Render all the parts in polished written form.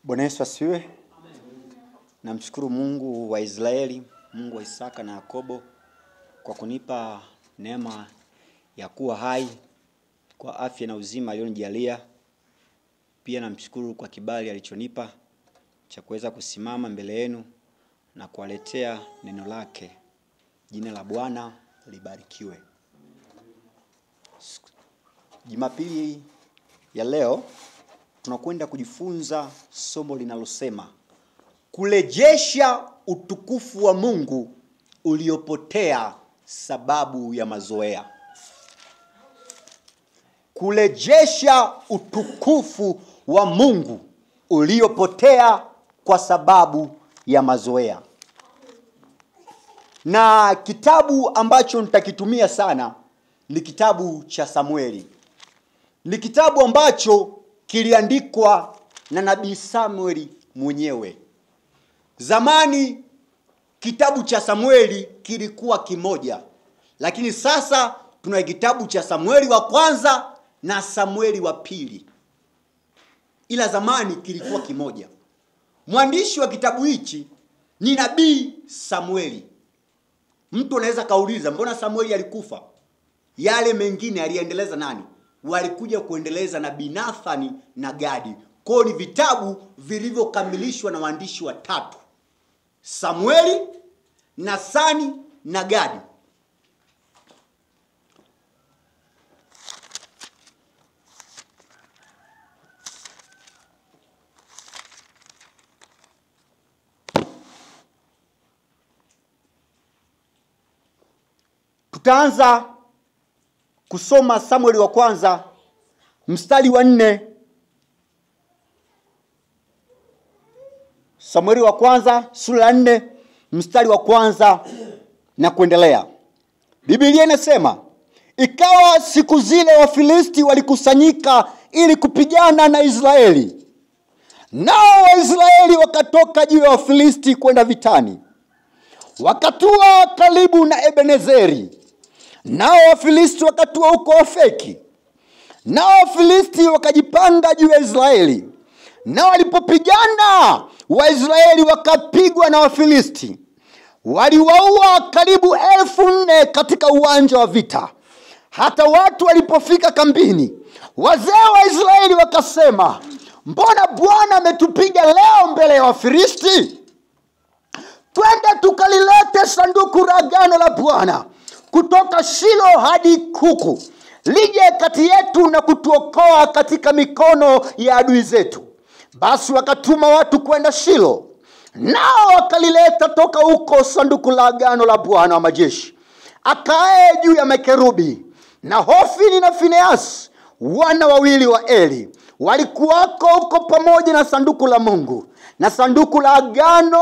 Bwana Yesu asifiwe. Namshukuru Mungu wa Israeli, Mungu wa Isaka na Yakobo kwa kunipa neema ya kuwa hai kwa afya na uzima alionijalia. Pia namshukuru kwa kibali alichonipa cha kuweza kusimama mbele yenu na kuwaletea neno lake. Jina la Bwana libarikiwe. Jumapili ya leo tunakwenda kujifunza somo linalosema kurejesha utukufu wa Mungu uliopotea sababu ya mazoea. Kurejesha utukufu wa Mungu uliopotea kwa sababu ya mazoea. Na kitabu ambacho nitakitumia sana ni kitabu cha Samueli. Ni kitabu ambacho kiliandikwa na Nabii Samueli mwenyewe. Zamani kitabu cha Samueli kilikuwa kimoja, lakini sasa tuna kitabu cha Samueli wa kwanza na Samueli wa pili. Ila zamani kilikuwa kimoja. Mwandishi wa kitabu hichi ni Nabii Samueli. Mtu anaweza kauliza, mbona Samueli alikufa? Yale mengine aliendeleza nani? Walikuja kuendeleza Nabii Nathani na Gadi. Kwa ni vitabu vilivyokamilishwa na waandishi watatu: Samueli, Nathani na Gadi. Tutaanza kusoma Samueli wa kwanza mstari wa 4. Samueli wa kwanza sura ya 4 mstari wa kwanza na kuendelea. Biblia inasema, ikawa siku zile Wafilisti walikusanyika ili kupigana na Israeli. Nao Waisraeli wakatoka juu ya Wafilisti kwenda vitani. Wakatua karibu na Ebenezeri. Nao Wafilisti wakatua huko Afeki. Nao Wafilisti wakajipanga juu ya Israeli. Nao walipopigana, Waisraeli wakapigwa na Wafilisti. Waliwaua karibu 4,000 katika uwanja wa vita. Hata watu walipofika kambini, wazee wa Israeli wakasema, mbona Bwana ametupiga leo mbele ya Wafilisti? Twende tukalilete sanduku la agano la Bwana kutoka Shilo hadi huku, lije kati yetu na kutuokoa katika mikono ya adui zetu. Basi wakatuma watu kwenda Shilo, nao wakalileta toka huko sanduku la agano la Bwana wa majeshi, akae juu ya makerubi. Na Hofni na Finehasi wana wawili wa Eli walikuwako huko pamoja na sanduku la Mungu. Na sanduku la agano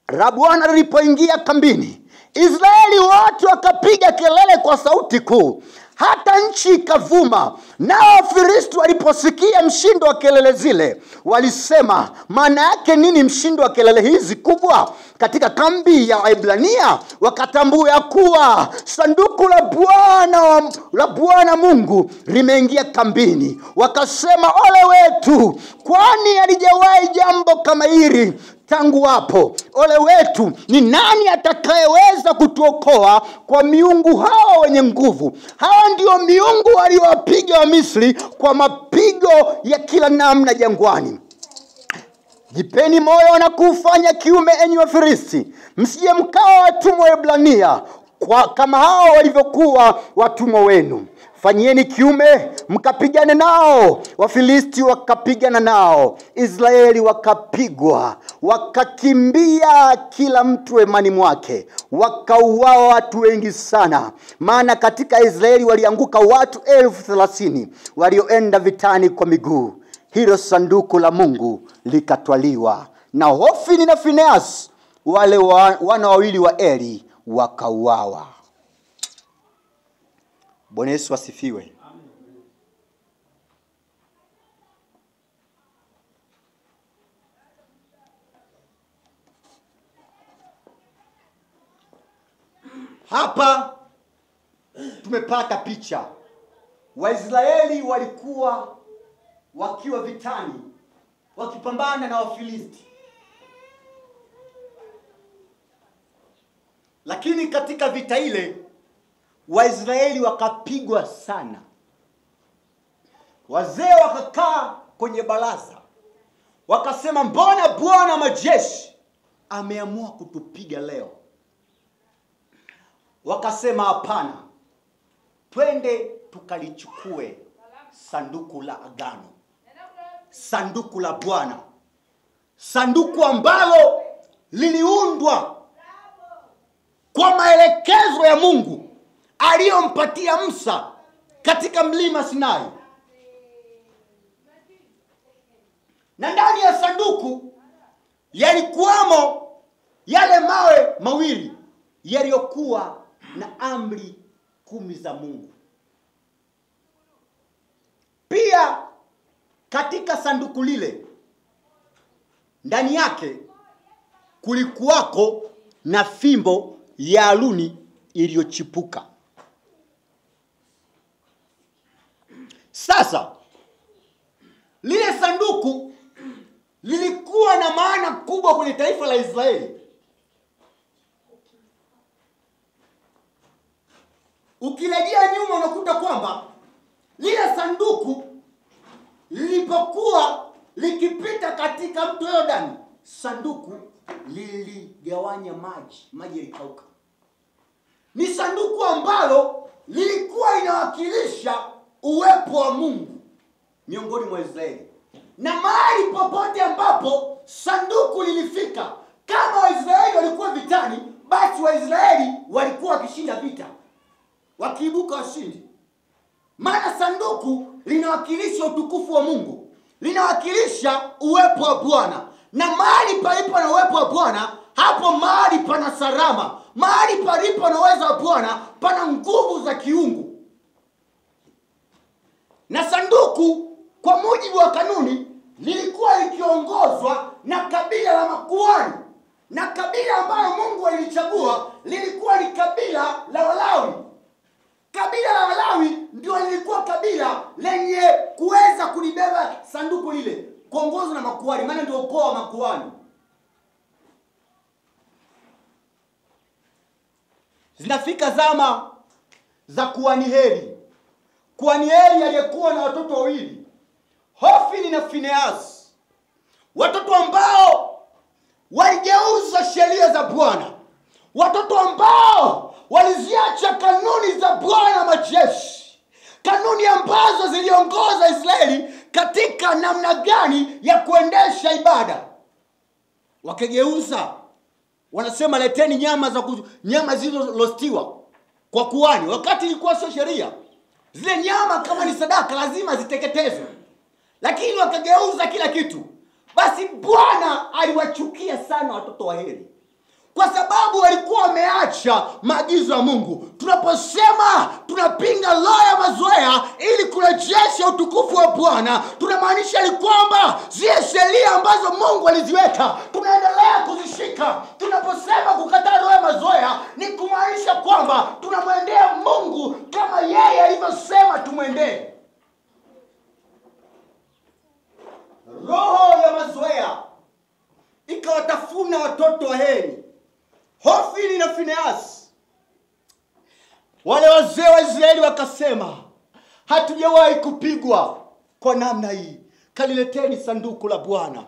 la Bwana lilipoingia kambini, Israeli wote wakapiga kelele kwa sauti kuu, hata nchi ikavuma. Nao Wafilisti waliposikia mshindo wa kelele zile, walisema, maana yake nini mshindo wa kelele hizi kubwa katika kambi ya Waebrania? Wakatambua ya kuwa sanduku la Bwana Mungu limeingia kambini. Wakasema, ole wetu, kwani halijawahi jambo kama hili tangu hapo. Ole wetu, ni nani atakayeweza kutuokoa kwa miungu hawa wenye nguvu? Hawa ndio miungu waliowapiga wa Misri kwa mapigo ya kila namna jangwani. Jipeni moyo na kufanya kiume, enyi Wafilisti, msije mkawa watumwa wa Waebrania kama hao walivyokuwa watumwa wenu. Fanyieni kiume mkapigane nao. Wafilisti wakapigana nao, Israeli wakapigwa, wakakimbia kila mtu hemani mwake, wakauawa watu wengi sana. Maana katika Israeli walianguka watu 30,000 walioenda vitani kwa miguu. Hilo sanduku la Mungu likatwaliwa, na Hofni na Finehasi wale wana wawili wa Eli wakauawa. Bwana Yesu asifiwe. Hapa tumepata picha. Waisraeli walikuwa wakiwa vitani wakipambana na Wafilisti. Lakini katika vita ile Waisraeli wakapigwa sana. Wazee wakakaa kwenye baraza, wakasema, mbona Bwana majeshi ameamua kutupiga leo? Wakasema, hapana, twende tukalichukue sanduku la agano, sanduku la Bwana, sanduku ambalo liliundwa kwa maelekezo ya Mungu aliyompatia Musa katika mlima Sinai. Na ndani ya sanduku yalikuwamo yale mawe mawili yaliyokuwa na amri 10 za Mungu. Pia katika sanduku lile ndani yake kulikuwako na fimbo ya Haruni iliyochipuka. Sasa lile sanduku lilikuwa na maana kubwa kwenye taifa la Israeli. Ukirejea nyuma unakuta kwamba lile sanduku lilipokuwa likipita katika mto Yordani, sanduku liligawanya maji, maji yalikauka. Ni sanduku ambalo lilikuwa inawakilisha uwepo wa Mungu miongoni mwa Israeli. Na mahali popote ambapo sanduku lilifika, kama Waisraeli walikuwa vitani, basi Waisraeli walikuwa wakishinda vita, wakiibuka washindi. Maana sanduku linawakilisha utukufu wa Mungu, linawakilisha uwepo wa Bwana. Na mahali palipo na uwepo wa Bwana, hapo mahali pana salama. Mahali palipo na uwezo wa Bwana, pana nguvu za kiungu. Na sanduku kwa mujibu wa kanuni lilikuwa likiongozwa na kabila la makuhani. Na kabila ambalo Mungu alilichagua lilikuwa ni kabila la Walawi. Kabila la Walawi ndio lilikuwa kabila lenye kuweza kulibeba sanduku lile, kuongozwa na makuhani, maana ndio ukoo wa makuhani. Zinafika zama za kuhani Heli. Kuhani Heli aliyekuwa na watoto wawili, Hofni na Finehasi, watoto ambao waligeuza sheria za Bwana, watoto ambao waliziacha kanuni za Bwana majeshi, kanuni ambazo ziliongoza Israeli katika namna gani ya kuendesha ibada. Wakageuza, wanasema leteni nyama zilizorostiwa kwa kuhani, wakati ilikuwa sio sheria. Zile nyama kama ni sadaka lazima ziteketezwe, lakini wakageuza kila kitu. Basi Bwana aliwachukia sana watoto wa Heli, kwa sababu walikuwa wameacha maagizo ya Mungu. Tunaposema tunapinga roho ya mazoea ili kurejesha utukufu wa Bwana, tunamaanisha ni kwamba zile sheria ambazo Mungu aliziweka tunaendelea kuzishika. Tunaposema kukataa roho ya mazoea ni kumaanisha kwamba tunamwendea Mungu kama yeye alivyosema tumwendee. Roho ya mazoea ikawatafuna watoto wa Heli, Hofni na Finehasi. Wale wazee wa Israeli wakasema, hatujawahi kupigwa kwa namna hii, kalileteni sanduku la Bwana.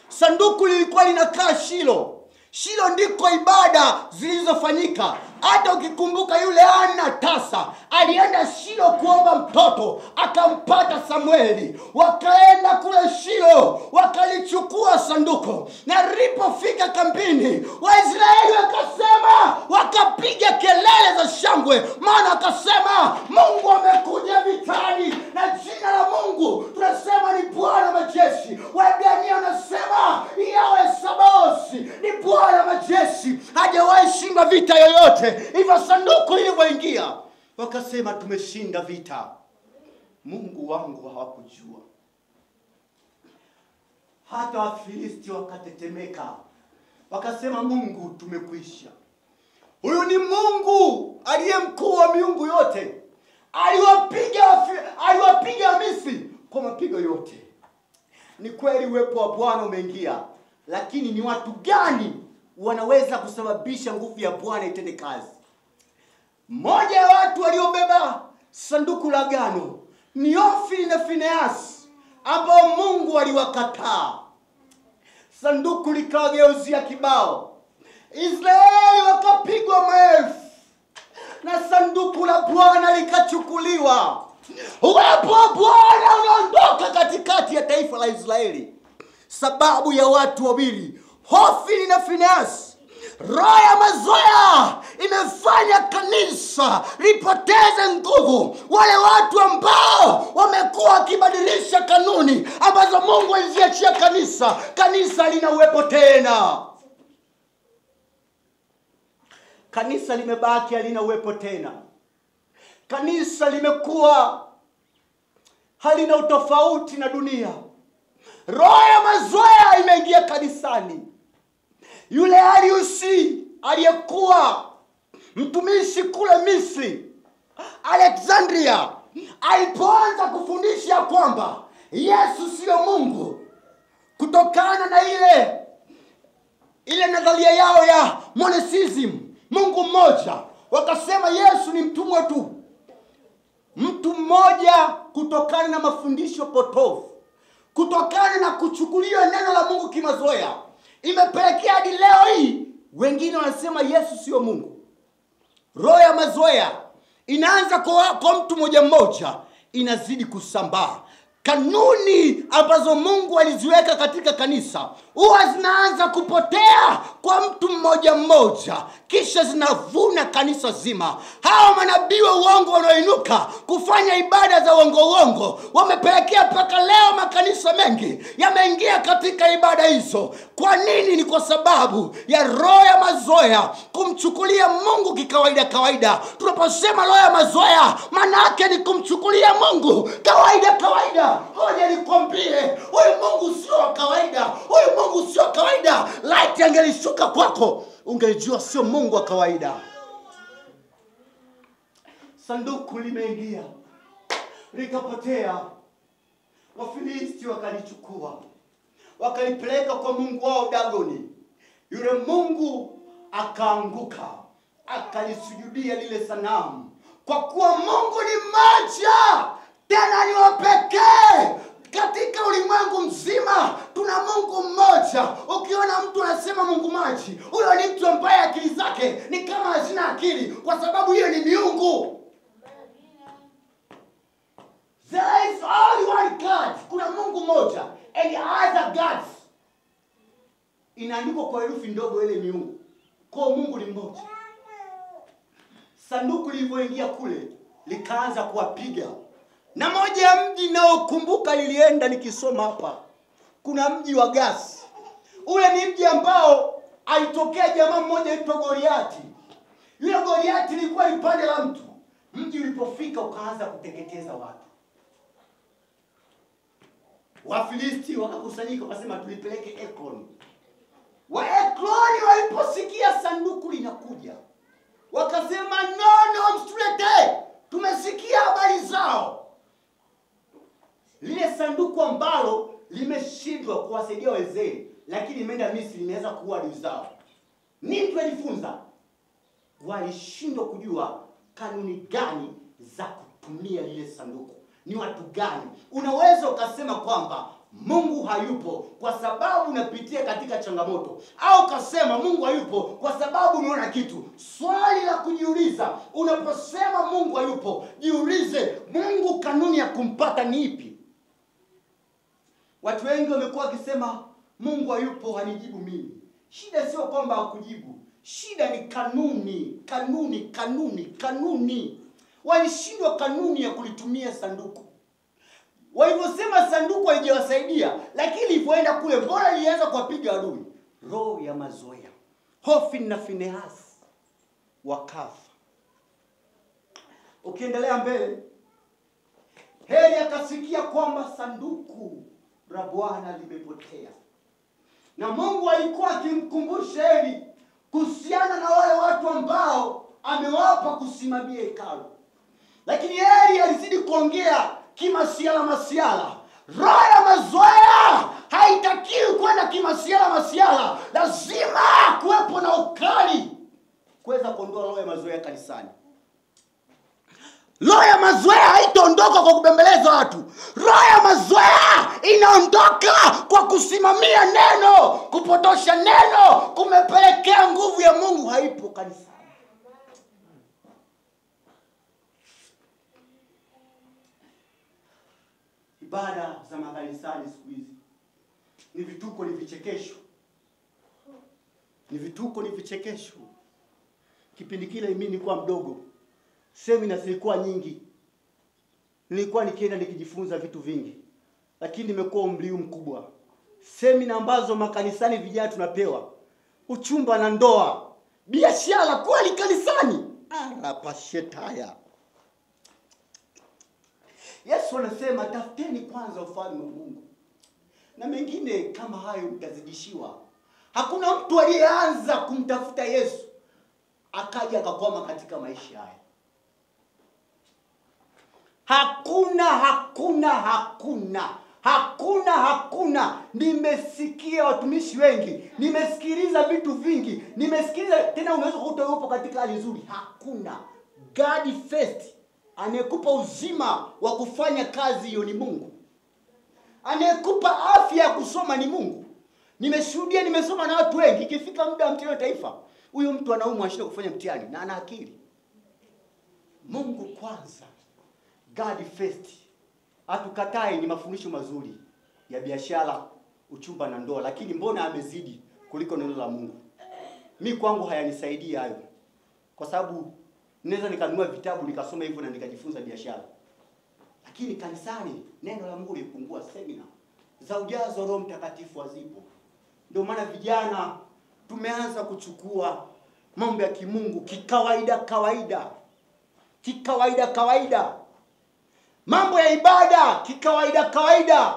Sanduku lilikuwa linakaa Shilo. Shilo ndiko ibada zilizofanyika. Hata ukikumbuka yule Ana tasa alienda Shilo kuomba mtoto, akampata Samueli. Wakaenda kule Shilo, wakalichukua sanduku. Na lilipofika kambini, Waisraeli wakasema, wakapiga kelele za shangwe, maana wakasema Mungu amekuja vitani, na jina la Mungu tunasema ni Bwana majeshi. Waebrania wanasema Yahweh Sabaoth ni Bwana majeshi, hajawahi shinda vita yoyote. Hivyo sanduku lilipoingia, wakasema tumeshinda vita. Mungu wangu hawakujua. Hata Wafilisti wakatetemeka, wakasema Mungu tumekwisha. Huyu ni Mungu aliye mkuu wa miungu yote. Aliwapiga Misri kwa mapigo yote. Ni kweli uwepo wa Bwana umeingia, lakini ni watu gani wanaweza kusababisha nguvu ya Bwana itende kazi? Mmoja ya watu waliobeba sanduku la agano ni Hofni na Finehasi, ambao Mungu aliwakataa. Sanduku likawageuzia kibao, Israeli wakapigwa maelfu, na sanduku la Bwana likachukuliwa. Uwepo wa Bwana unaondoka katikati ya taifa la Israeli sababu ya watu wawili, Hofni na Finehasi. Roho ya mazoea imefanya kanisa lipoteze nguvu. Wale watu ambao wamekuwa wakibadilisha kanuni ambazo Mungu aliziachia kanisa, kanisa lina uwepo tena. Kanisa limebaki halina uwepo tena. Kanisa limekuwa halina utofauti na dunia. Roho ya mazoea imeingia kanisani. Yule Ariusi aliyekuwa mtumishi kule Misri, Alexandria, alipoanza kufundisha kwamba Yesu sio Mungu, kutokana na ile nadharia yao ya monotheism, Mungu mmoja, wakasema Yesu ni mtumwa tu. Mtu mmoja, kutokana na mafundisho potofu, kutokana na kuchukuliwa neno la Mungu kimazoea, imepelekea hadi leo hii wengine wanasema Yesu sio Mungu. Roho ya mazoea inaanza kwa mtu mmoja mmoja, inazidi kusambaa. Kanuni ambazo Mungu aliziweka katika kanisa huwa zinaanza kupotea kwa mtu mmoja mmoja, kisha zinavuna kanisa zima. Hao manabii wa uongo wanaoinuka kufanya ibada za uongo uongo wamepelekea mpaka leo makanisa mengi yameingia katika ibada hizo. Kwa nini? Ni kwa sababu ya roho ya mazoea, kumchukulia Mungu kikawaida kawaida. Tunaposema roho ya mazoea, maana yake ni kumchukulia Mungu kawaida kawaida. Hoja nikwambie, huyu Mungu sio wa kawaida. Huyu Mungu sio kawaida. Light angelishuka kwako, ungelijua sio Mungu wa kawaida. Sanduku limeingia likapotea. Wafilisti wakalichukua, wakalipeleka kwa mungu wao Dagoni. Yule mungu akaanguka, akalisujudia lile sanamu, kwa kuwa Mungu ni mmoja, tena ni wa pekee. Katika ulimwengu mzima tuna Mungu mmoja. Ukiona mtu anasema Mungu maji, huyo ni mtu ambaye akili zake ni kama hazina akili, kwa sababu hiyo ni miungu. There is only one God. Kuna Mungu mmoja, and other gods. Inaandikwa kwa herufi ndogo ile miungu. Kwa Mungu ni mmoja. Sanduku lilivyoingia kule likaanza kuwapiga. Na moja ya mji naokumbuka lilienda nikisoma hapa, kuna mji wa Gasi. Ule ni mji ambao alitokea jamaa mmoja aitwa Goliati. Yule Goliati ilikuwa ipande la mtu. Mji ulipofika ukaanza kuteketeza watu. Wafilisti wakakusanyika wakasema tulipeleke Ekron. Wa Ekroni waliposikia sanduku linakuja, wakasema no, msituletee, tumesikia habari zao. Lile sanduku ambalo limeshindwa kuwasaidia wazee, lakini limeenda Misri, limeweza kuua adui zao. Nini tunajifunza? Walishindwa kujua kanuni gani za kutumia lile sanduku. Ni watu gani? Unaweza ukasema kwamba Mungu hayupo kwa sababu unapitia katika changamoto, au ukasema Mungu hayupo kwa sababu umeona kitu. Swali la kujiuliza, unaposema Mungu hayupo, jiulize Mungu kanuni ya kumpata ni ipi? Watu wengi wamekuwa wakisema Mungu hayupo, hanijibu mimi. Shida sio kwamba hakujibu. Shida ni kanuni, kanuni, kanuni, kanuni. Walishindwa kanuni ya kulitumia sanduku. Walivyosema sanduku halijawasaidia, lakini ilipoenda kule mbona ilianza kuwapiga adui? Roho ya mazoea. Hofni na Finehasi wakafa. Ukiendelea mbele, Heli akasikia kwamba sanduku la Bwana limepotea. Na Mungu alikuwa akimkumbusha Heli kuhusiana na wale watu ambao amewapa kusimamia hekalu. Lakini Heli alizidi kuongea kimasiala masiala. Roho ya mazoea Roho ya mazoea haitaondoka kwa kubembeleza watu. Roho ya mazoea inaondoka kwa kusimamia neno. Kupotosha neno kumepelekea nguvu ya Mungu haipo kanisani. Ibada za makanisani siku hizi ni vituko, ni vichekesho. Ni vituko, ni vichekesho. Kipindi kile mimi nilikuwa mdogo, semina zilikuwa nyingi. Nilikuwa nikienda nikijifunza vitu vingi. Lakini nimekuwa umri mkubwa. Semina ambazo makanisani vijana tunapewa, uchumba na ndoa, biashara kweli kanisani. Arapashetaya. Yesu anasema tafuteni kwanza ufalme wa Mungu, na mengine kama hayo mtazidishiwa. Hakuna mtu aliyeanza kumtafuta Yesu akaja akakwama katika maisha haya. Hakuna, hakuna, hakuna. Hakuna, hakuna. Nimesikia watumishi wengi, nimesikiliza vitu vingi, nimesikiliza tena, unaweza kukuta upo katika hali nzuri. Hakuna. God first. Anayekupa uzima wa kufanya kazi hiyo ni Mungu. Anayekupa afya ya kusoma ni Mungu. Nimeshuhudia, nimesoma na watu wengi, ikifika muda wa mtihani wa taifa, huyo mtu anaumwa, anashindwa kufanya mtihani na ana akili. Mungu kwanza. God first. Hatukatai, ni mafundisho mazuri ya biashara, uchumba na ndoa, lakini mbona amezidi kuliko neno la Mungu? Mimi kwangu hayanisaidii hayo. Kwa sababu naweza nikanunua vitabu nikasoma hivyo na nikajifunza biashara. Lakini kanisani neno la Mungu lilipungua, semina za ujazo wa Roho Mtakatifu hazipo. Ndio maana vijana tumeanza kuchukua mambo ya kimungu kikawaida kawaida. Kikawaida kawaida. Mambo ya ibada kikawaida kawaida.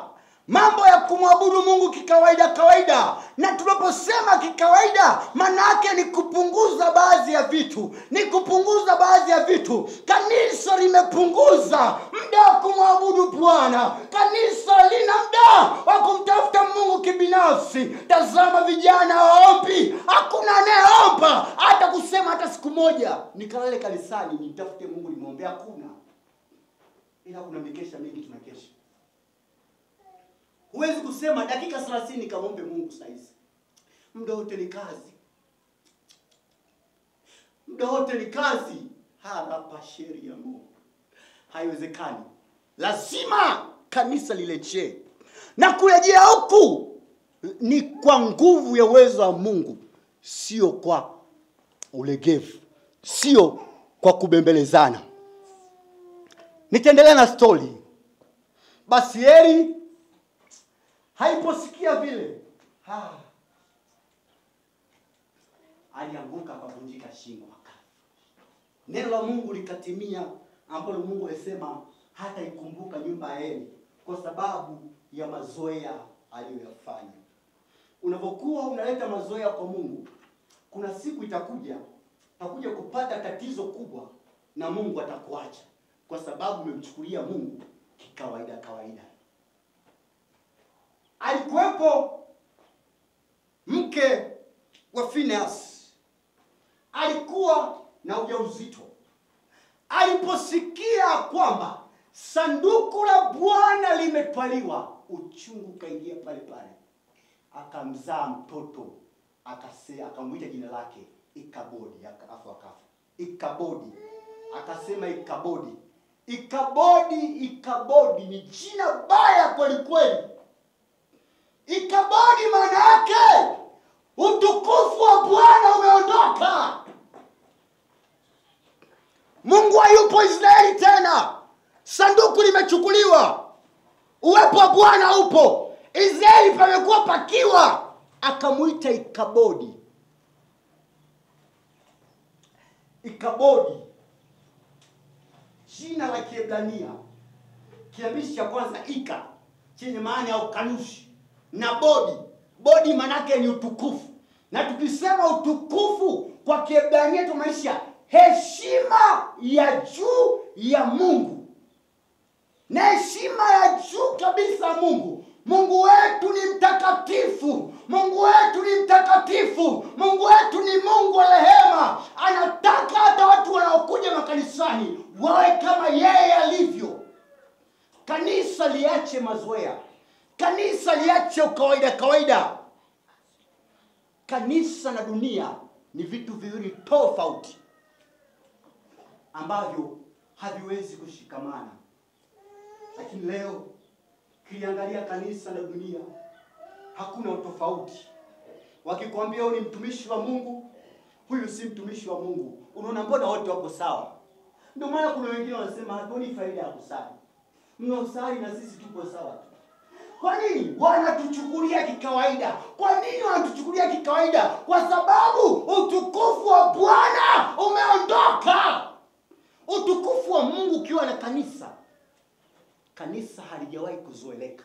Mambo ya kumwabudu Mungu kikawaida kawaida. Na tunaposema kikawaida, maana yake ni kupunguza baadhi ya vitu. Ni kupunguza baadhi ya vitu. Kanisa limepunguza muda wa kumwabudu Bwana. Kanisa lina muda wa kumtafuta Mungu kibinafsi. Tazama vijana waombi. Hakuna anayeomba hata kusema hata siku moja nikalale kanisani nitafute Mungu nimuombe, hakuna. Ila kuna mikesha mingi tunakesha. Huwezi kusema dakika 30 nikamwombe Mungu saizi. Muda wote ni kazi. Muda wote ni kazi. Hapa sheria ya Mungu. Haiwezekani. Lazima kanisa lirejee. Na kurejea huku ni kwa nguvu ya uwezo wa Mungu, sio kwa ulegevu, sio kwa kubembelezana. Nitaendelea na story. Basi Eli haiposikia vile, alianguka akavunjika shingo akafa. Neno la Mungu likatimia ambalo Mungu alisema hata ikumbuka nyumba ya Eli kwa sababu ya mazoea aliyoyafanya. Unapokuwa unaleta mazoea kwa Mungu, kuna siku itakuja, utakuja kupata tatizo kubwa na Mungu atakuacha kwa sababu umemchukulia Mungu kikawaida kawaida. Alikuwepo mke wa Phineas, alikuwa na ujauzito. Aliposikia kwamba sanduku la Bwana limetwaliwa, uchungu kaingia pale pale. Akamzaa mtoto, akamwita jina lake Ikabodi, akafa. Ikabodi. Akasema Ikabodi. Ikabodi, Ikabodi ni jina baya kweli kweli. Ikabodi maana yake utukufu wa Bwana umeondoka. Mungu hayupo Israeli tena. Sanduku limechukuliwa. Uwepo wa Bwana upo. Israeli pamekuwa pakiwa. Akamuita Ikabodi. Ikabodi, jina la Kiebrania. Kiambishi cha kwanza ika, chenye maana ya ukanushi, na bodi. Bodi manake ni utukufu. Na tukisema utukufu kwa Kiebrania tumaanisha heshima ya juu ya Mungu. Na heshima ya juu kabisa Mungu. Mungu wetu ni mtakatifu. Mungu wetu ni mtakatifu. Mungu wetu ni Mungu wa rehema. Anataka hata watu wanaokuja makanisani wawe kama yeye. Kanisa liache ukawaida kawaida. Kanisa na dunia ni vitu viwili tofauti ambavyo haviwezi kushikamana. Lakini leo ukiangalia kanisa na dunia hakuna utofauti. Wakikwambia huyu ni mtumishi wa Mungu, huyu si mtumishi wa Mungu, unaona mbona wote wako sawa. Ndio maana kuna wengine wanasema hatuoni faida ya kusali. Mnaosali na sisi tuko sawa tu. Kwa nini wanatuchukulia kikawaida? Kwa nini wanatuchukulia kikawaida? Kwa sababu utukufu wa Bwana umeondoka. Utukufu wa Mungu ukiwa na kanisa, kanisa halijawahi kuzoeleka.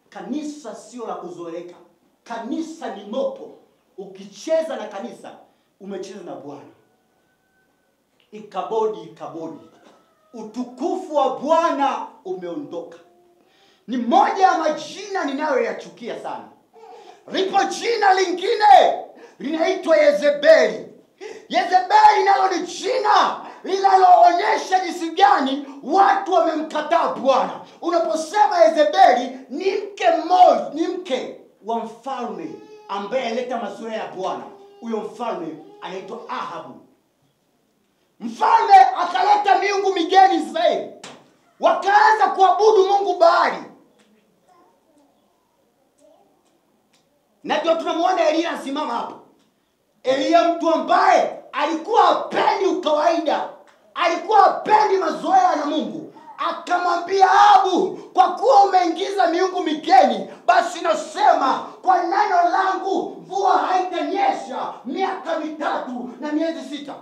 Kanisa sio la kuzoeleka. Kanisa ni moto. Ukicheza na kanisa, umecheza na Bwana. Ikabodi, ikabodi. Utukufu wa Bwana umeondoka. Ni moja ya majina ninayoyachukia sana. Lipo jina lingine linaitwa Yezebeli. Yezebeli nalo ni jina linaloonyesha jinsi gani watu wamemkataa Bwana. Unaposema Yezebeli ni mke mmoja, ni mke wa mfalme ambaye alileta mazoea ya Bwana. Huyo mfalme anaitwa Ahabu. Mfalme akaleta miungu migeni Israeli. Wakaanza kuabudu mungu Baali. Na ndio tunamuona Elia anasimama hapo. Elia mtu ambaye alikuwa hapendi ukawaida, alikuwa hapendi mazoea na Mungu. Akamwambia Ahabu, kwa kuwa umeingiza miungu migeni, basi nasema kwa neno langu mvua haitanyesha miaka 3 na miezi 6.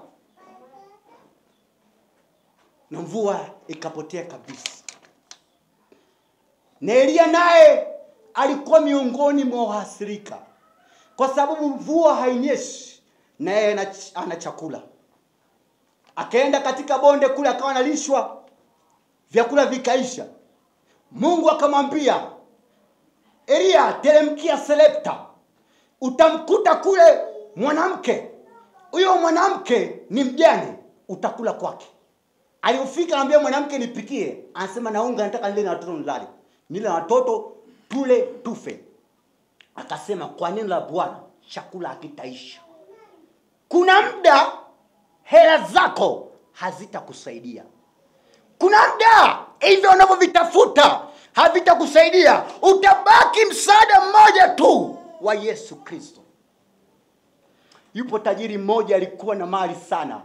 Na mvua ikapotea kabisa. Na Elia naye alikuwa miongoni mwa wahasirika, kwa sababu mvua hainyeshi na yeye ana chakula. Akaenda katika bonde kule akawa analishwa, vyakula vikaisha. Mungu akamwambia Elia, teremkia Selepta, utamkuta kule mwanamke. Huyo mwanamke ni mjane, utakula kwake. Alipofika anambia mwanamke, nipikie. Anasema naunga, nataka nile na watoto nilale. Nile na watoto tule tufe. Akasema kwa neno la Bwana chakula hakitaisha. Kuna muda hela zako hazitakusaidia. Kuna muda hivyo unavyovitafuta havitakusaidia. Utabaki msaada mmoja tu wa Yesu Kristo. Yupo tajiri mmoja alikuwa na mali sana.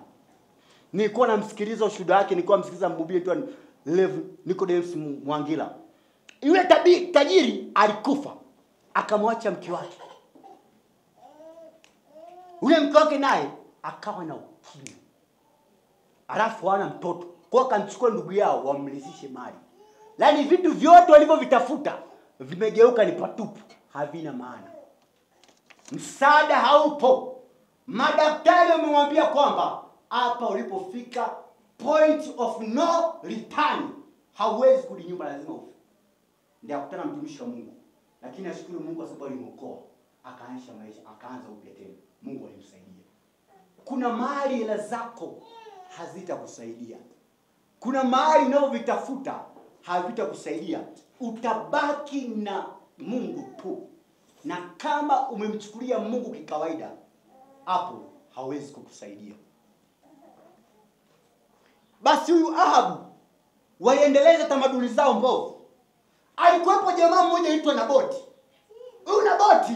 Nilikuwa namsikiliza ushuhuda wake, nilikuwa namsikiliza mhubiri tu Lev Nicodemus Mwangila. Yule tajiri alikufa, akamwacha mke wake. Yule mke wake naye akawa na ukimwi. Alafu hana mtoto. Kwa akamchukua ndugu yao wamlisishe mali. Yaani vitu vyote walivyovitafuta vimegeuka ni patupu, havina maana. Msaada haupo. Madaktari wamemwambia kwamba hapa ulipofika point of no return, hauwezi kurudi nyuma, lazima ufe. Ndiye akutana mtumishi wa Mungu. Lakini ashukuru Mungu kwa sababu alimwokoa, akaanza maisha, akaanza upya tena. Mungu alimsaidia. Kuna mali hela zako hazitakusaidia. Kuna mali unavyovitafuta havitakusaidia. Utabaki na Mungu tu. Na kama umemchukulia Mungu kikawaida, hapo hawezi kukusaidia. Basi huyu Ahabu waliendeleza tamaduni zao mbovu. Alikuwepo jamaa mmoja aitwa Naboti. Huyu Naboti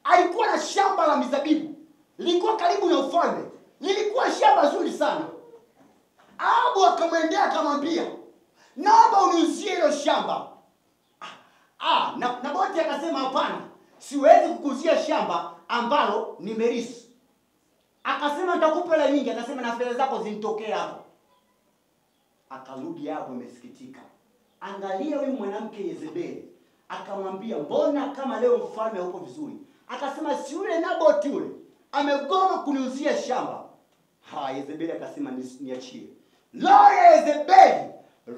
alikuwa na shamba la mizabibu. Lilikuwa karibu na ufalme. Lilikuwa shamba zuri sana. Ahabu akamwendea akamwambia, naomba uniuzie hilo shamba. Naboti akasema hapana, siwezi kukuuzia shamba ambalo nimerisi. Akasema nitakupa hela nyingi. Akasema na fedha zako zinitokee hapo. Akarudi hapo amesikitika. Angalia huyu mwanamke Yezebeli. Akamwambia mbona kama leo mfalme huko vizuri? Akasema si yule Naboti yule amegoma kuniuzia shamba. Yezebeli akasema niachie. Roho ya Yezebeli,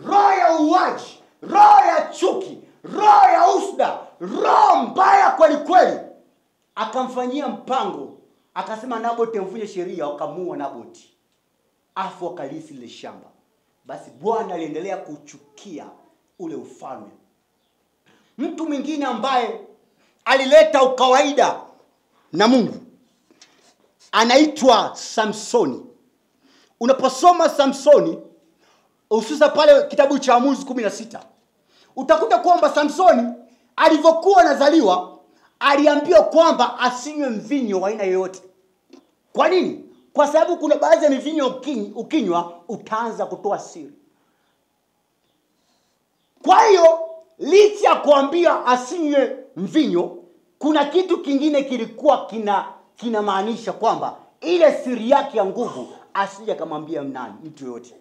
roho ya uaji, roho ya chuki, roho ya usda, roho mbaya kweli kweli. Akamfanyia mpango. Akasema Naboti amvunje sheria, wakamuua Naboti. Afu akalisi ile shamba. Basi Bwana aliendelea kuchukia ule ufalme. Mtu mwingine ambaye alileta ukawaida na Mungu anaitwa Samsoni. Unaposoma Samsoni, hususa pale kitabu cha Waamuzi 16, utakuta kwamba Samsoni alivyokuwa anazaliwa aliambiwa kwamba asinywe mvinyo wa aina yoyote. Kwa nini? Kwa sababu kuna baadhi ya mivinyo ukinywa utaanza kutoa siri. Kwa hiyo licha ya kuambia asinywe mvinyo, kuna kitu kingine kilikuwa kinamaanisha kwamba ile siri yake ya nguvu asije akamwambia nani, mtu yoyote.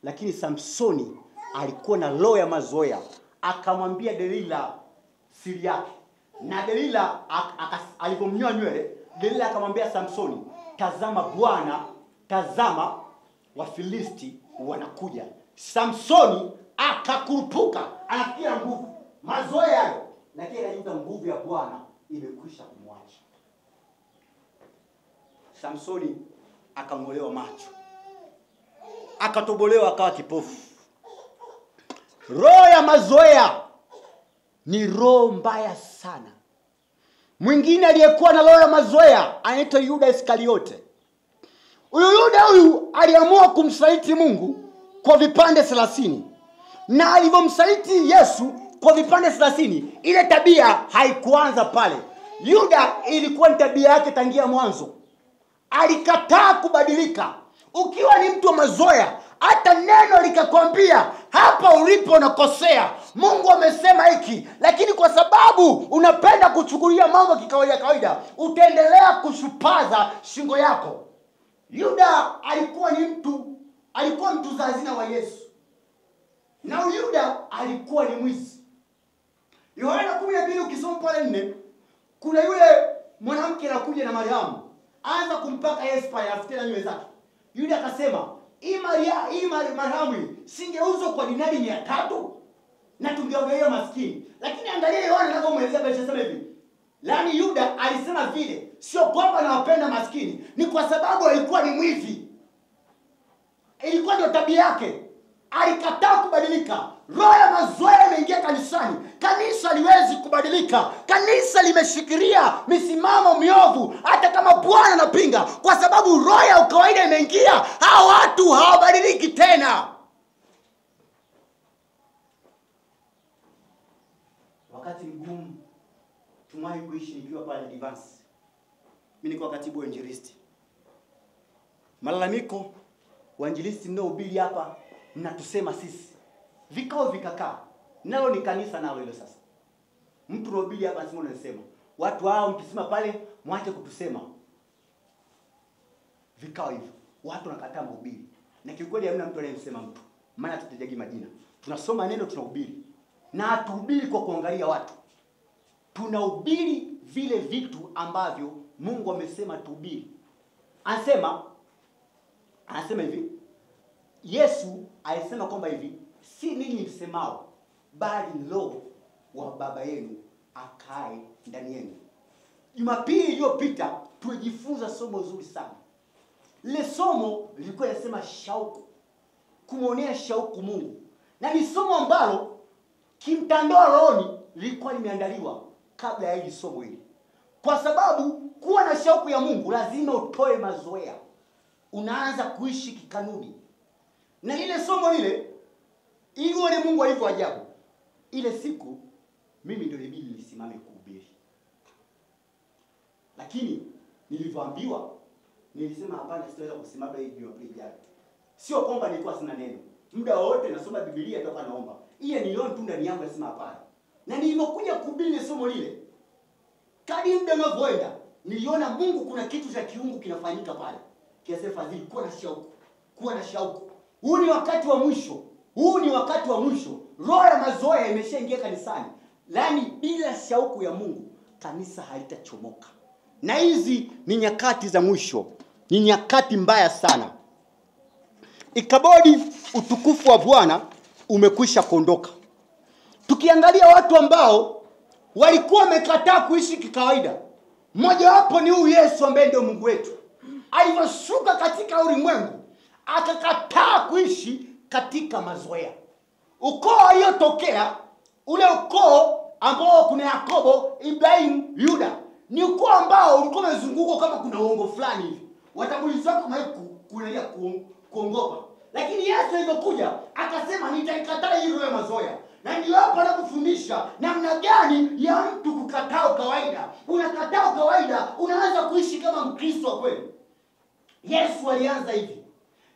Lakini Samsoni alikuwa na roho ya mazoea, akamwambia Delila siri yake. Na Delila alipomnyoa nywele, Delila akamwambia Samsoni, tazama Bwana, tazama Wafilisti wanakuja. Samsoni akakurupuka, anafikia nguvu, mazoea hayo, lakini akajuta nguvu ya Bwana imekwisha kumwacha. Samsoni akang'olewa macho, akatobolewa, akawa kipofu. Roho ya mazoea ni roho mbaya sana. Mwingine aliyekuwa na roho ya mazoea anaitwa Yuda Iskariote. Huyu Yuda huyu aliamua kumsaliti Mungu kwa vipande 30. Na alivyomsaliti Yesu kwa vipande 30, ile tabia haikuanza pale. Yuda ilikuwa ni tabia yake tangia mwanzo. Alikataa kubadilika. Ukiwa ni mtu wa mazoea, hata neno likakwambia hapa ulipo unakosea, Mungu amesema hiki, lakini kwa sababu unapenda kuchukulia mambo kikawaida kawaida, utaendelea kushupaza shingo yako. Yuda alikuwa ni mtu, alikuwa mtunza hazina wa Yesu. Na Yuda alikuwa ni mwizi. Yohana 12 ukisoma pale 4, kuna yule mwanamke anakuja na Mariamu, anza kumpaka Yesu pale afute na nywele zake. Yuda akasema, hii Mariamu singeuzwa kwa dinari 300 na tungeogelea maskini. Lakini angalia Yohana anavyomuelezea, alisema hivi. Yaani Yuda alisema vile, sio kwamba anawapenda maskini, ni kwa sababu alikuwa ni mwizi. Ilikuwa ndio tabia yake. Alikataa kubadilika. Roho ya mazoea imeingia kanisani. Kanisa liwezi kubadilika. Kanisa limeshikilia misimamo miovu hata kama Bwana anapinga, kwa sababu roho ya ukawaida imeingia. Hao watu hawabadiliki tena. Wakati mgumu tumewahi kuishi nikiwa pale Advance. Mimi nilikuwa katibu wa injilisti. Malalamiko wainjilisti mnaohubiri hapa mnatusema sisi. Vikao vikakaa. Nalo ni kanisa nalo hilo sasa. Mtu rohubiri hapa sima unasema. Watu hao mkisema pale mwache kutusema. Vikao hivyo. Watu wanakataa mahubiri. Na kiukweli hamna mtu anayemsema mtu. Maana tutajagi majina. Tunasoma neno, tunahubiri. Na hatuhubiri kwa kuangalia watu. Tunahubiri vile vitu ambavyo Mungu amesema tuhubiri. Anasema hivi. Yesu alisema kwamba hivi, si ninyi msemao, bali Roho wa Baba yenu akae ndani yenu. Jumapili iliyopita tulijifunza somo zuri sana. Lile somo lilikuwa linasema shauku, kumuonea shauku Mungu. Na ni somo ambalo kimtandao rohoni lilikuwa limeandaliwa kabla ya hili somo hili. Kwa sababu kuwa na shauku ya Mungu lazima utoe mazoea. Unaanza kuishi kikanuni. Na ile somo lile, ili uone Mungu alivyo ajabu. Ile siku mimi ndio ilibidi nisimame kuhubiri. Lakini nilivyoambiwa nilisema hapana, sitaweza kusimama hii Jumapili ijayo. Sio kwamba nilikuwa sina neno. Muda wote nasoma Biblia toka naomba. Ile niliona tu ndani yangu nasema hapana. Na nilipokuja kuhubiri somo lile, kadri muda unavyoenda, niliona Mungu kuna kitu cha kiungu kinafanyika pale. Kiasi Fadhili, kuwa na shauku. Kuwa na shauku. Huu ni wakati wa mwisho. Huu ni wakati wa mwisho. Roho ya mazoea imeshaingia kanisani. Yaani bila shauku ya Mungu kanisa halitachomoka. Na hizi ni nyakati za mwisho. Ni nyakati mbaya sana. Ikabodi utukufu wa Bwana umekwisha kuondoka. Tukiangalia watu ambao walikuwa wamekataa kuishi kikawaida, mmoja wapo ni huyu Yesu ambaye ndio Mungu wetu. Alivyoshuka katika ulimwengu akakataa kuishi katika mazoea. Ukoo aliyotokea, ule ukoo ambao kuna Yakobo, Ibrahim, Yuda. Ni ukoo ambao ulikuwa umezungukwa kama kuna uongo fulani hivi. Watangulizi wako kunalia kuongopa. Lakini Yesu alipokuja akasema nitaikataa hii roho ya mazoea. Na ndio hapo anapofundisha namna gani ya mtu kukataa kawaida. Unakataa kawaida, unaanza kuishi kama Mkristo wa kweli. Yesu alianza hivi.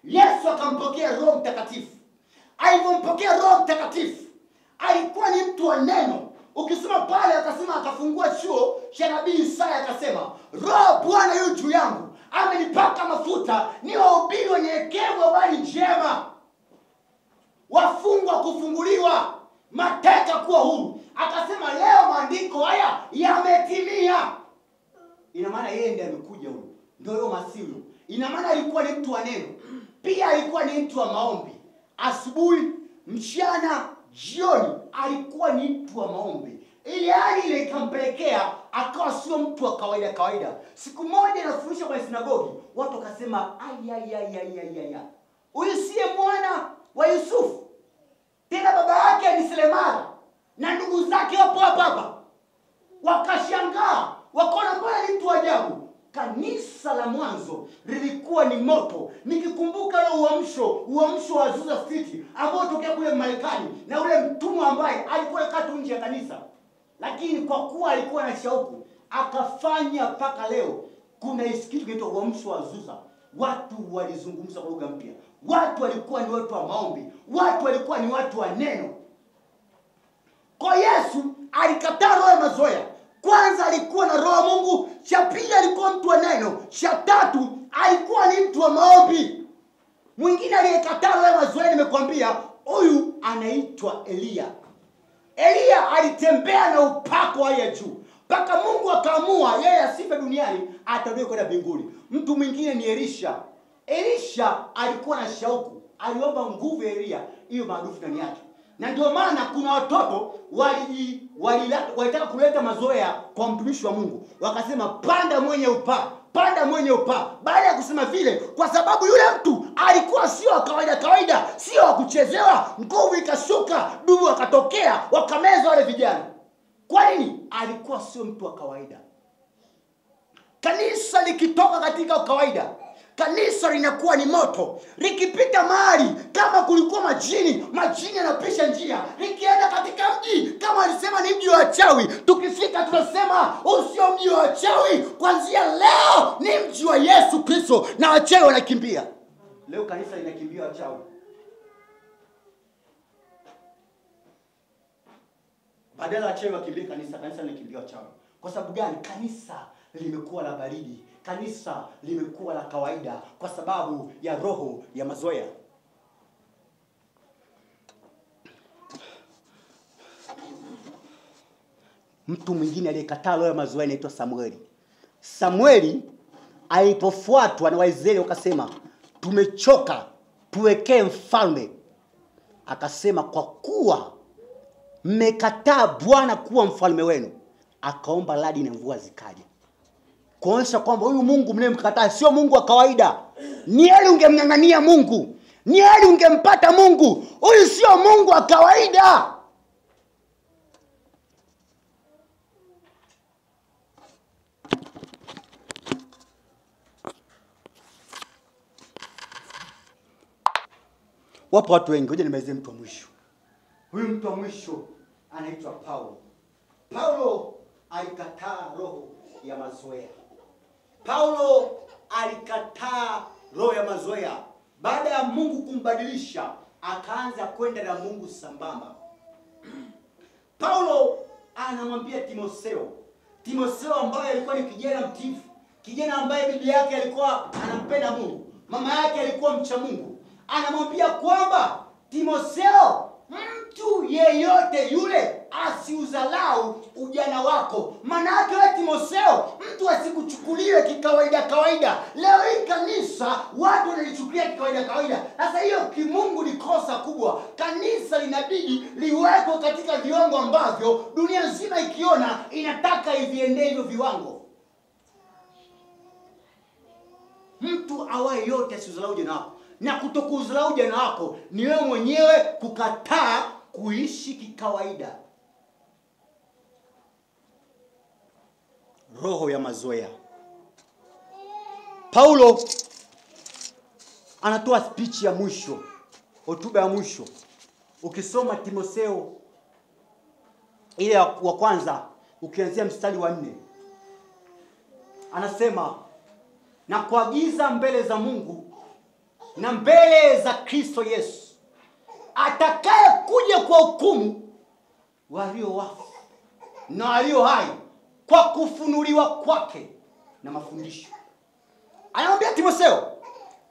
Yesu akampokea Roho Mtakatifu. Alipompokea Roho Mtakatifu, alikuwa ni mtu wa neno. Ukisoma pale akasema, akafungua chuo cha nabii Isaya akasema, Roho Bwana yu juu yangu, amenipaka mafuta niwahubiri wanyenyekevu habari njema, wafungwa kufunguliwa, mateka kuwa huru. Akasema leo maandiko haya yametimia. Ina maana yeye ndiye amekuja huyu, ndio huyo Masihi. Ina maana alikuwa ni mtu wa neno, pia alikuwa ni mtu wa maombi. Asubuhi, mchana, jioni alikuwa ni mtu wa maombi. Ile hali ile ikampelekea akawa sio mtu wa kawaida kawaida. Siku moja anafundisha kwenye sinagogi, watu wakasema ai ai ai ai ai ai, huyu siye mwana wa Yusufu, tena baba yake ni seremala na ndugu zake wapo hapa hapa. Wakashangaa, wakaona mbona ni mtu ajabu. Kanisa la mwanzo lilikuwa ni moto. Nikikumbuka ule uamsho wa Azusa Street ambao tokea kule Marekani, na ule mtumwa ambaye alikuwa katu nje ya kanisa, lakini kwa kuwa alikuwa na shauku akafanya mpaka leo kuna kitu kinaitwa uamsho wa Azusa. Watu walizungumza kwa lugha mpya, watu walikuwa ni watu wa maombi, watu walikuwa ni watu wa neno. Kwa Yesu alikataa roho ya mazoea. Kwanza alikuwa na roho ya Mungu, cha pili alikuwa mtu wa neno, cha tatu alikuwa ni mtu wa maombi. Mwingine aliyekataa roho ya mazoea, nimekwambia huyu anaitwa Eliya. Eliya alitembea na upako wa hali ya juu mpaka Mungu akaamua yeye asife duniani, atarudi kwenda mbinguni. Mtu mwingine ni Elisha. Elisha alikuwa na shauku, aliomba nguvu ya Eliya hiyo maarufu ndani yake. Na ndio maana kuna watoto walitaka kuleta mazoea kwa mtumishi wa Mungu. Wakasema panda mwenye upaa, panda mwenye upaa. Baada ya kusema vile, kwa sababu yule mtu alikuwa sio kawaida kawaida, sio wa kuchezewa, nguvu ikashuka, dubu akatokea, wakameza wale vijana. Kwa nini? Alikuwa sio mtu wa kawaida. Kanisa likitoka katika kawaida, kanisa linakuwa ni moto. Likipita mahali kama kulikuwa majini, majini yanapisha njia. Likienda katika mji kama alisema ni mji wa wachawi, tukifika tunasema huu sio mji wa wachawi, kuanzia leo ni mji wa Yesu Kristo, na wachawi wanakimbia. Leo kanisa linakimbia wachawi. Badala wachawi wakimbie kanisa, kanisa linakimbia wachawi. Kwa sababu gani? Kanisa limekuwa la baridi, kanisa limekuwa la kawaida kwa sababu ya roho ya mazoea. Mtu mwingine aliyekataa roho ya mazoea anaitwa Samueli. Samueli alipofuatwa na Waisraeli wakasema tumechoka, tuwekee mfalme. Akasema kwa kuwa mmekataa Bwana kuwa mfalme wenu, akaomba radi na mvua zikaja. Kuonyesha kwamba huyu Mungu mnayemkataa sio Mungu wa kawaida. Ni heri ungemng'ang'ania Mungu, ni heri ungempata Mungu. Huyu sio Mungu wa kawaida. Wapo watu wengi, ngoja nimalizie mtu wa mwisho. Huyu mtu wa mwisho anaitwa Paulo. Paulo alikataa roho ya mazoea. Paulo alikataa roho ya mazoea. Baada ya Mungu kumbadilisha, akaanza kwenda na Mungu sambamba. Paulo anamwambia Timotheo, Timotheo ambaye alikuwa ni kijana mtiifu, kijana ambaye bibi yake alikuwa anampenda Mungu, mama yake alikuwa mcha Mungu. Anamwambia kwamba Timotheo, mtu yeyote yule asiuzalau ujana wako. Maana yake wewe Timotheo, mtu asikuchukulie kikawaida kawaida. Leo hii kanisa watu wanalichukulia kikawaida kawaida. Sasa hiyo kimungu ni kosa kubwa. Kanisa linabidi liwekwe katika viwango ambavyo dunia nzima ikiona inataka iviendee hivyo viwango. Mtu awaye yote asiuzalau ujana wako. Na kutokuuzalau ujana wako ni wewe mwenyewe kukataa kuishi kikawaida. Roho ya mazoea. Paulo anatoa speech ya mwisho, hotuba ya mwisho. Ukisoma Timotheo ile wa kwanza ukianzia mstari wa 4, anasema na kuagiza mbele za Mungu na mbele za Kristo Yesu atakaye kuja kwa hukumu walio wafu na walio hai kwa kufunuliwa kwake na mafundisho. Anamwambia Timotheo,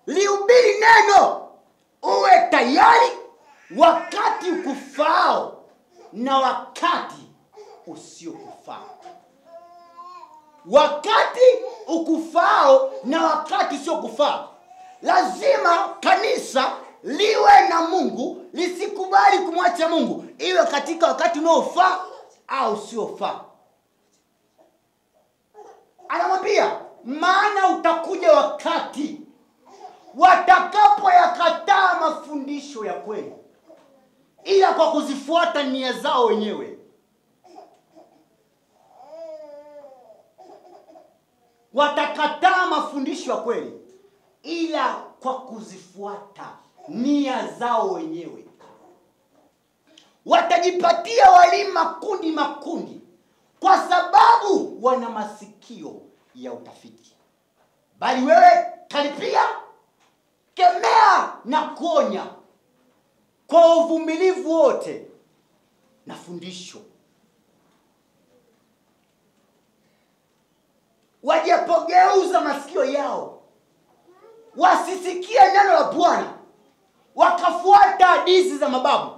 lihubiri neno, uwe tayari wakati ukufao na wakati usiokufaa. Wakati ukufao na wakati usiokufaa. Lazima kanisa liwe na Mungu, lisikubali kumwacha Mungu, iwe katika wakati unaofaa au usiofaa. Anamwambia, maana utakuja wakati watakapoyakataa mafundisho ya kweli, ila kwa kuzifuata nia zao wenyewe. Watakataa mafundisho ya kweli ila kwa kuzifuata nia zao wenyewe. Watajipatia walimu makundi makundi, kwa sababu wana masikio ya utafiti. Bali wewe karipia, kemea na kuonya kwa uvumilivu wote na fundisho. Wajapogeuza masikio yao wasisikie neno la Bwana, wakafuata hadithi za mababu.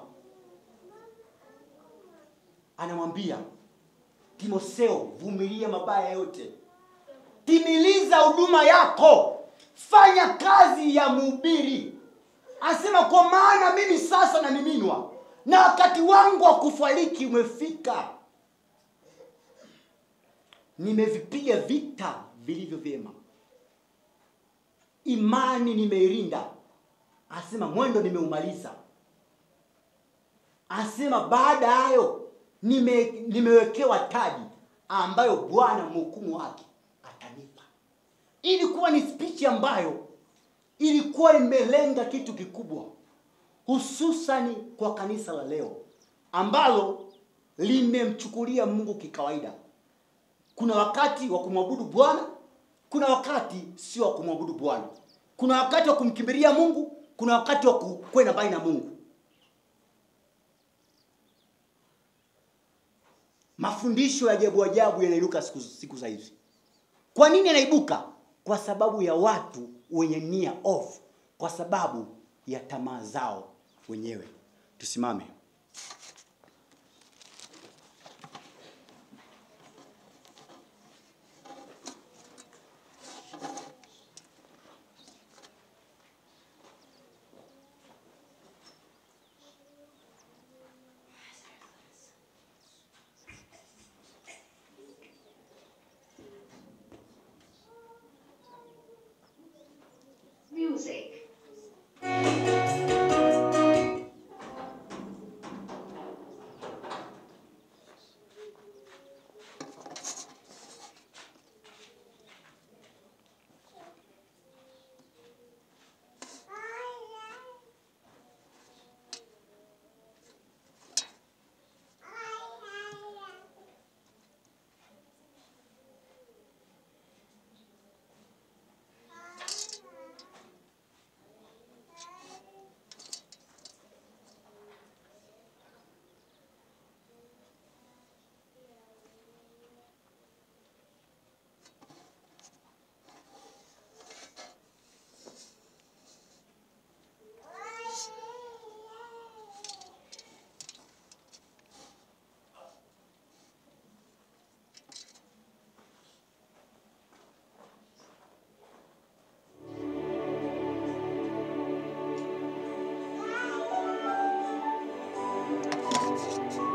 Anamwambia Timotheo, vumilia mabaya yote, timiliza huduma yako, fanya kazi ya mhubiri. Anasema kwa maana mimi sasa namiminwa na wakati wangu wa kufariki umefika. Nimevipiga vita vilivyo vyema, imani nimeirinda. Anasema mwendo nimeumaliza. Anasema baada hayo nimewekewa taji ambayo Bwana mhukumu wake atanipa. Ilikuwa ni speech ambayo ilikuwa imelenga kitu kikubwa, hususani kwa kanisa la leo ambalo limemchukulia Mungu kikawaida. Kuna wakati wa kumwabudu Bwana, kuna wakati sio wa kumwabudu Bwana. Kuna wakati wa kumkimbilia Mungu, kuna wakati wa kwenda mbali na Mungu. Mafundisho ya ajabu ajabu yanaibuka siku za hizi. Kwa nini yanaibuka? Kwa sababu ya watu wenye nia off, kwa sababu ya tamaa zao wenyewe. Tusimame. Music.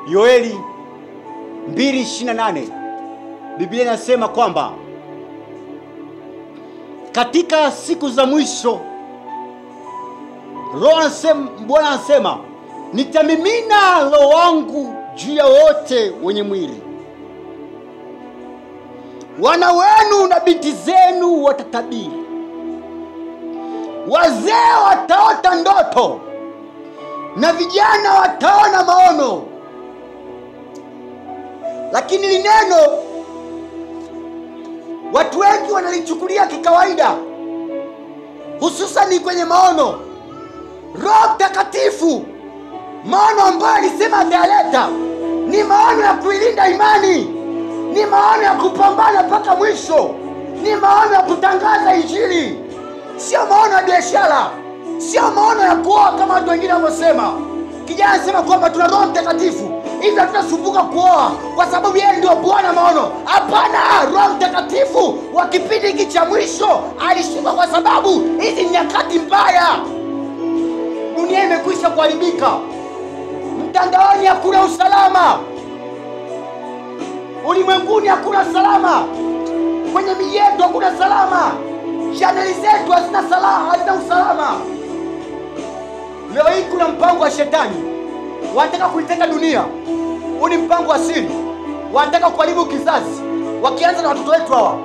Yoeli 2:28 Biblia inasema kwamba katika siku za mwisho Roho anasema, Bwana anasema, nitamimina Roho wangu juu ya wote wenye mwili. Wana wenu na binti zenu watatabiri, wazee wataota ndoto, na vijana wataona maono. Lakini li neno watu wengi wanalichukulia kikawaida, hususan kwenye maono. Roho Mtakatifu, maono ambayo alisema ataleta ni maono ya kuilinda imani, ni maono ya kupambana mpaka mwisho, ni maono ya kutangaza Injili. Sio maono ya biashara, sio maono ya kuoa kama watu wengine wanavyosema. Kijana anasema kwamba tuna Roho Mtakatifu, hivi hatutasumbuka kuoa kwa sababu yeye ndio Bwana maono. Hapana, Roho Mtakatifu wa kipindi hiki cha mwisho alishuka kwa sababu hizi nyakati mbaya. Dunia imekwisha kuharibika. Mtandaoni hakuna usalama, ulimwenguni hakuna salama, kwenye miji yetu hakuna salama, chaneli zetu hazina salama, hazina usalama. Leo hii kuna mpango wa shetani, wanataka kuiteka dunia. Huu ni mpango wa siri, wanataka kuharibu kizazi, wakianza na watoto wetu hawa.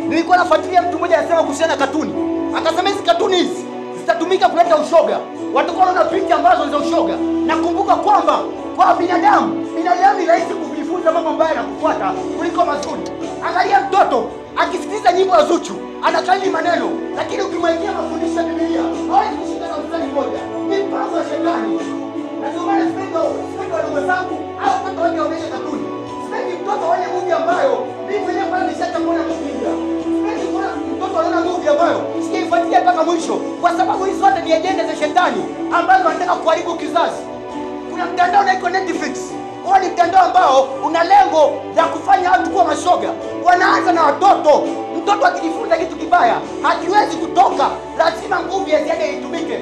Nilikuwa nafuatilia mtu mmoja anasema kuhusiana na katuni, akasema hizi katuni hizi zitatumika kuleta ushoga, watakuwa wanaona picha ambazo ni za ushoga. Nakumbuka kwamba kwa binadamu, binadamu ni rahisi kujifunza mambo mabaya na kufuata kuliko mazuri. Angalia mtoto akisikiliza nyimbo ya Zuchu anakalili maneno, lakini ukimwekea mafundisho ya Biblia hawezi kushika na mstari mmoja. Ni mpango wa shetani. Na ndio maana sipendi wadogo zangu au mtoto wake aonyeshe katuni. Sipendi mtoto aone movie ambayo mimi mwenyewe kwanza nishaanza kuona movie. Sipendi kuona mtoto anaona movie ambayo sijaifuatilia mpaka mwisho, kwa sababu hizo zote ni ajenda za shetani ambazo wanataka kuharibu kizazi. Kuna mtandao unaitwa Netflix. Huo ni mtandao ambao una lengo la kufanya watu kuwa mashoga. Wanaanza na watoto. Mtoto akijifunza kitu kibaya hakiwezi kutoka, lazima nguvu ya ziada itumike.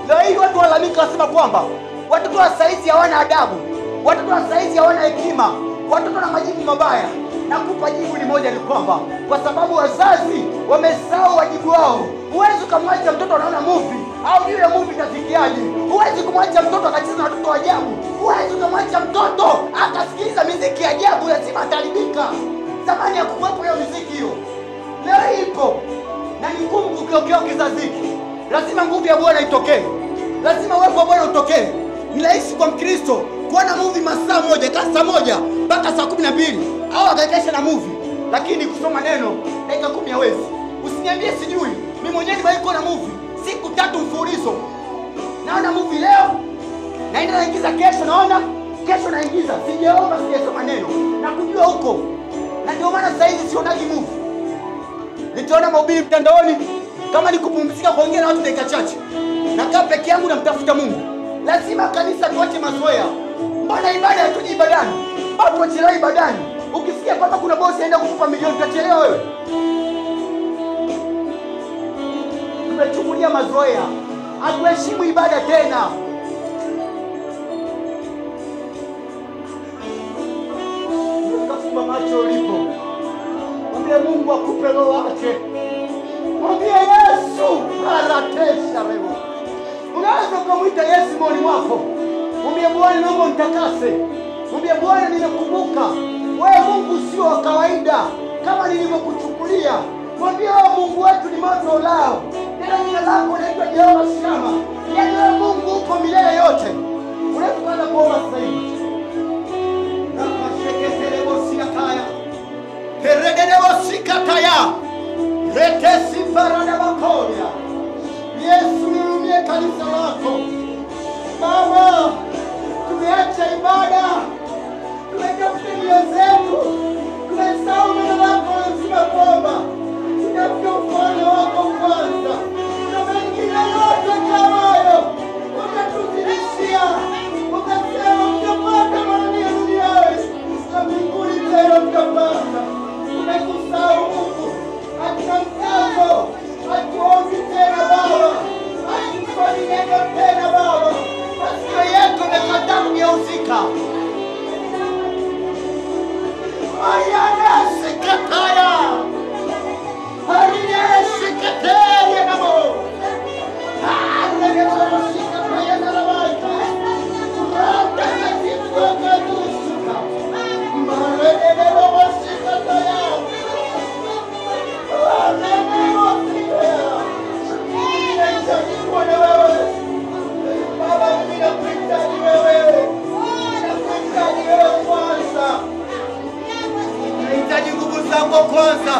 Leo hii watu walalamika wasema kwamba watoto wa saizi hawana adabu, watoto wa saizi hawana hekima, watoto na majibu mabaya. Nakupa jibu ni moja, ni kwamba kwa sababu wazazi wamesahau wajibu wao. Huwezi kumwacha mtoto anaona movie au yule movie itafikiaje. Huwezi kumwacha mtoto akacheza na watoto wa ajabu. Huwezi kumwacha mtoto akasikiliza muziki ya ajabu, lazima ataribika. Zamani hakukuwepo hiyo muziki hiyo, leo ipo. Na ni ngumu kukiokea kizazi hiki. Lazima nguvu ya Bwana itokee, lazima uwepo wa Bwana utokee. Ni rahisi kwa Mkristo kuona movie masaa moja, saa moja mpaka saa 12 au akaikesha na movie, lakini kusoma neno dakika 10 hawezi. Usiniambie sijui, mimi mwenyewe nimewahi kuona movie siku 3 mfululizo. Naona movie leo, naenda naingiza kesho, naona kesho naingiza, sijaomba sijasoma neno na kujua huko. Na ndio maana sasa hizi sionagi movie. Nitaona mahubiri mtandaoni, kama nikupumzika kuongea na watu dakika chache. Nakaa peke yangu namtafuta Mungu. Lazima kanisa tuache mazoea. Mbona ibada hatuji ibadani? Mbona tuachelewa ibadani? Ukisikia kwamba kuna bosi aenda kukupa milioni utachelewa wewe? Tumechukulia mazoea. Hatuheshimu ibada tena. Ukafumba macho ulipo, mwambie Mungu akupe roho wake. Mwambie Yesu aratesha leo. Unaweza kumuita Yesu moyoni mwako. Mwambie Bwana, naomba unitakase. Mwambie Bwana, nimekumbuka wewe Mungu sio wa kawaida kama nilivyokuchukulia. Mwambie wewe Mungu wetu ni moto ulao, tena jina lako linaitwa Jehova Shama. Yaani wewe Mungu upo milele yote. Unaweza kuanza kuomba sasa hivi. Rakasheketelebosikataya peredebosikataya retesifaradabakoria. Yesu, nihurumie kanisa lako. Baba, tumeacha ibada, tumetafuta njia zetu, tumesahau neno lako linasema kwamba tutafute ufalme wako kwanza, na mengine yote kama hayo utatuzidishia. Ukasema mtapata maana duniani na mbinguni tena mtapata. Tumekusahau Mungu, hatuna mkazo, hatuombi tena Baba, hatusomi neno tena Baba. Masikio yetu yamekataa kugeuzika. zangu kwanza.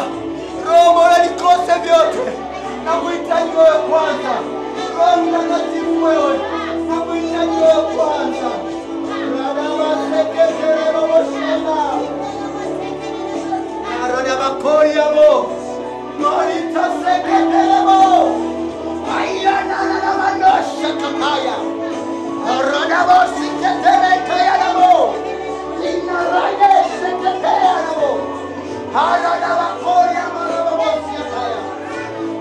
Roho bora nikose vyote. Nakuhitaji wewe kwanza. Roho Mtakatifu wewe. Nakuhitaji wewe kwanza.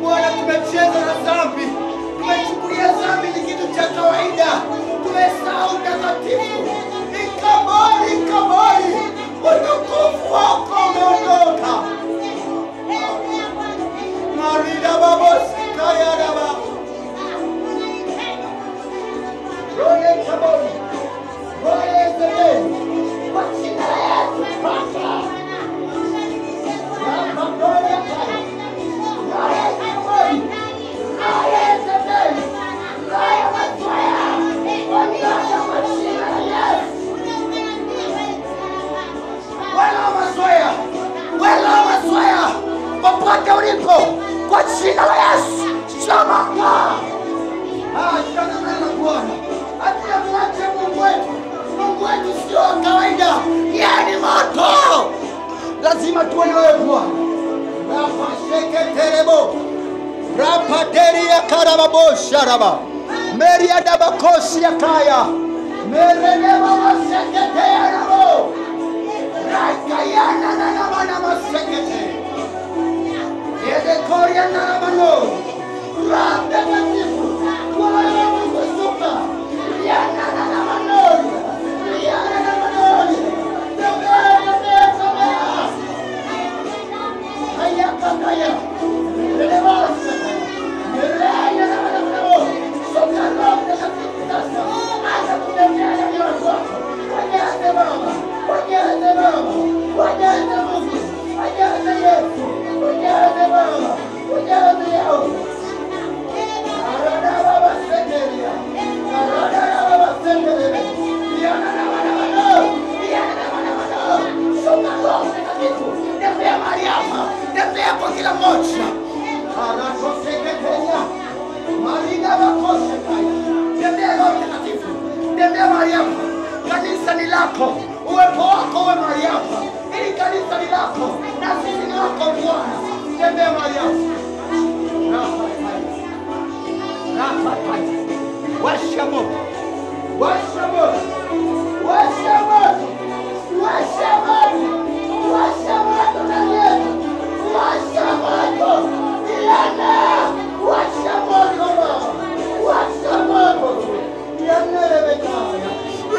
Bwana, tumecheza na dhambi, tumechukulia dhambi ni kitu cha kawaida, tumesahau utakatifu. Ikabali, ikabali, utukufu wako umeondoka. Marida babosi kaya daba. Roye kaboli, roye zebe, kwa jina la Yesu paka. Roye kaya, roye kaboli, roye zebe, roye matwaya, ondoka kwa jina la Yesu. Wala mazoea, wala mazoea, popote ulipo, kwa jina la Yesu, chomaka. Achana na Bwana. Acha Mungu wetu. Mungu wetu sio kawaida. Yeye ni moto. Lazima tuwe na wewe Bwana. Rapa sheketerebo. Rapa teria karababo sharaba. Meria dabakosi yakaya. Merenebo sheketea nabo. Rakayana na na na masekete. Yede koria na na mano. Rapa Kanisa ni lako, uwepo wako uwe mahali hapa. Ili kanisa ni lako na sisi ni wako Bwana. Tembea mahali hapa. Washa moto. Washa moto. Washa moto. Washa moto. Washa moto ndani yetu. Washa moto. Yana. Washa moto Baba. Washa moto. Yana rebekaya.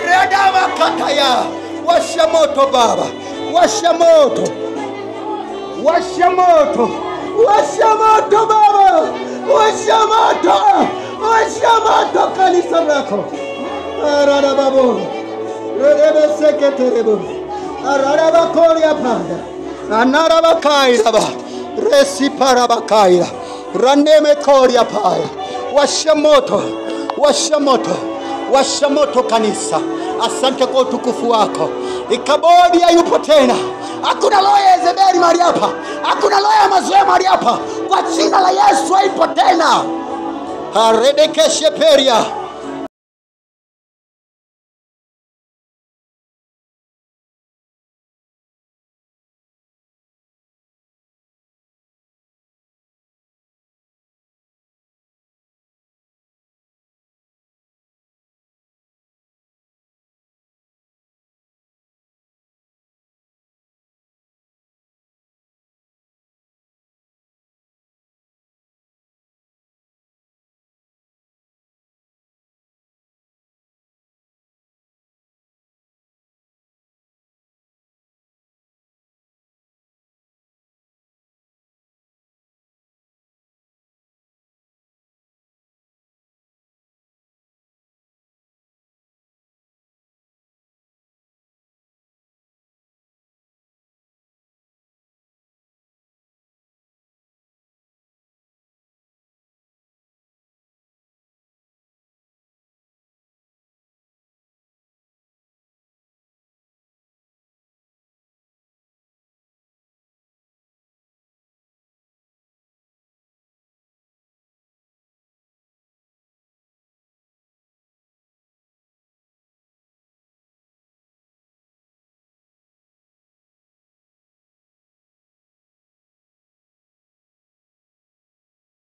Redama kataya. Washa moto Baba. Washa moto. Washa moto. Washa moto Baba. Washa moto. Washa moto kanisa lako. Arara babu. Redebe seketerebo. Arara bakoria panda. Anara bakaira ba. Resi para bakaira. Raneme koria paya. Washa moto. Washa moto. Washa moto kanisa. Asante kwa utukufu wako. Ikabodi hayupo tena. Hakuna roho ya Yezebeli mahali hapa. Hakuna roho ya mazoea mahali hapa. Kwa jina la Yesu haipo tena. Haredekeshe peria.